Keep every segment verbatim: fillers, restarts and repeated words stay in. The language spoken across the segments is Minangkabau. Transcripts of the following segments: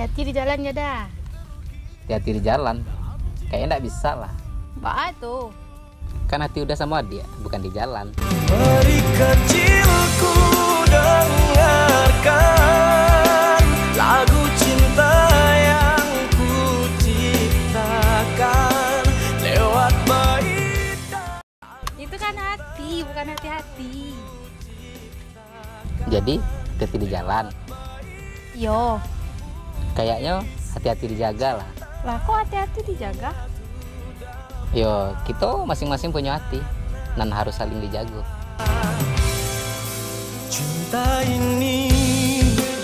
Hati di jalan ya dah. Hati-hati di jalan. Kayaknya ndak bisa lah. Baa tu? Kan hati udah sama dia, bukan di jalan. Peri kecilku, dengarkan lagu cinta yang ku ciptakan lewat bait. Itu kan hati, bukan hati-hati. Jadi, hati-hati di jalan. Yo. Kayaknya hati-hati dijaga lah. Lah, kok hati-hati dijaga? Yo, kito masing-masing punyo hati, nan harus saling dijago. Cinta ini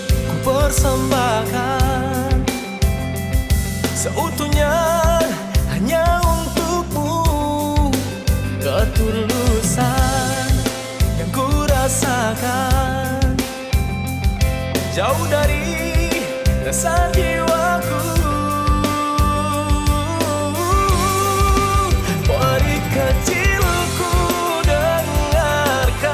ku persembahkan seutuhnya hanya untukmu. Ketulusan yang ku rasakan jauh dari rasa jiwaku. Peri kecilku, dengarkan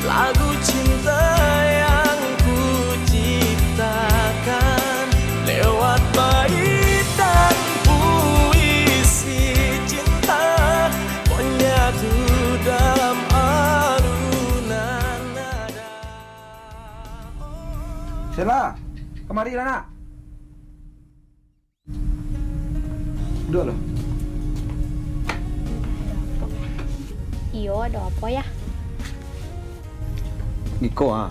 lagu cinta yang ku ciptakan lewat baitan puisi cinta menyatu dalam alunan nada. Sela, kamari lah, Nak. Duduaklah. Iyo, ado apo, Yah? Iko, ah,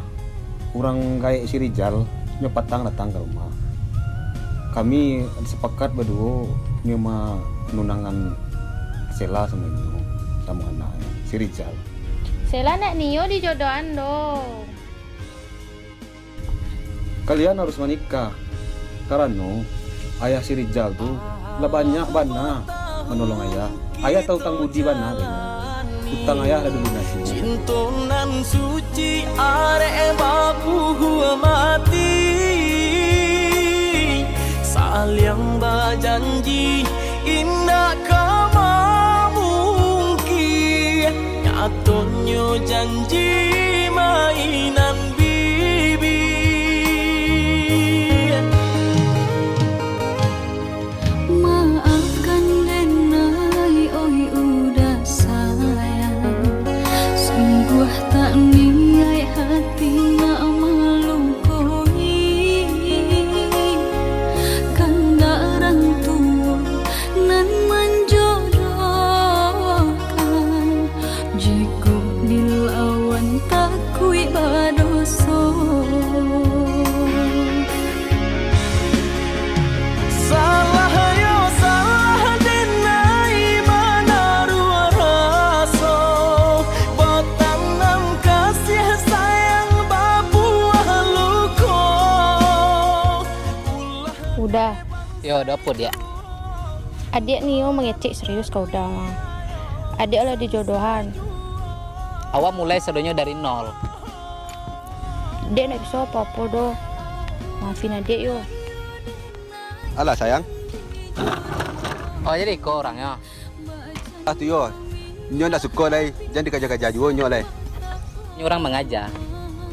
urang gaek si Rijal, nyo patang datang ka rumah. Kami sapakat baduo nyo manunangkan Sela samo inyo, samo anaknyo, si Rijal. Sela ndak nio dijodohan doh. Kalian harus manikah, karano ayah si Rijal tu lah banyak bana manolong ayah. Ayah tahu utang budi bana ka inyo. Utang ayah lah dilunasi. Cinto nan suci arek babuah mati, saliang bajanji indak ka mamungki. Nyatonyo janji mainan bibia. Maafkan den ai, oi udah sayang. Sungguah tak niaik hati nak malukoi. Kandak rang tuo nan manjodohkan. Jikok dilawan takuik badoso. Salah yo salah den ai manaruah raso, batanam kasih sayang babuah luko. Udah. Yo, ado apo, Diak? Adiak nio mangecek serius ka Uda mah. Adiak lah dijodohan. Awak mulai sadonyo dari nol. Dek ndak bisa apo-apo doh. Maafin adiak yo. Alah, sayang. Oh, jadi iko orangnyo? Ah, tu yo. Nyo ndak suko lai, jan dikaja-kaja juo nyo lai. Nyo urang mangaja,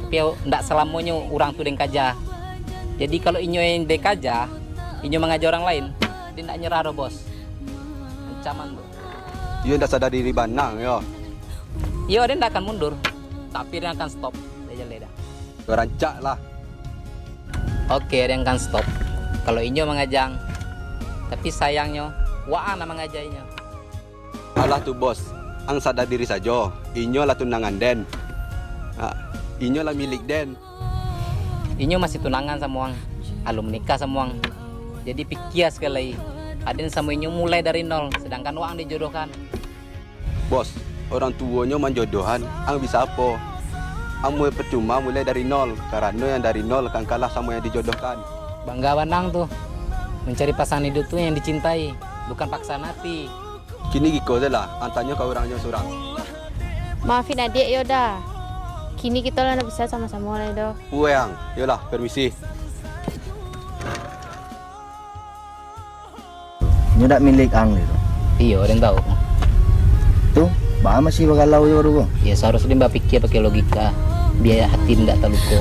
tapi ndak salamonyo urang tu den kaja. Jadi, kalau inyo yang den kaja, inyo mangaja urang lain, den ndak nyerah doh, Bos. Ancaman tu. Iyo ndak sadar diri bana yo. Iyo, den ndak akan mundur, tapi den akan stop. Dah jaleh dah. Rancak lah. Oke, den akan stop. Kalau inyo mangajang, tapi sayangnyo, waang nan mangaja inyo. Alah tu, Bos, ang sadar diri sajo. Inyo lah tunangan den. Ah, inyo lah milik den. Inyo masih tunangan samo ang, alun manikah samo ang. Jadi pikia sakali lai, aden samo inyo mulai dari nol, sadangkan waang dijodohkan. Bos, orang tuonyo manjodohkan, ang bisa apo? Ang mulai percuma mulai dari nol, karano yang dari nol akan kalah samo yang dijodohkan. Bangga bana ang tu, mencari pasangan hidup tu yang dicintai, bukan paksaan hati. Kini giko se lah, ang tanyo ka urangnyo surang. Maafin adiak yo Da. Kini kito lah ndak bisa samo-samo lai doh. Puang, yolah, permisi. Nyo dak milik ang itu. Iyo, den tahu. Tu, baa masih bagalau jo baru ko? Iyo, saharusnyo den bapikia pakai logika, biar hati ndak taluko.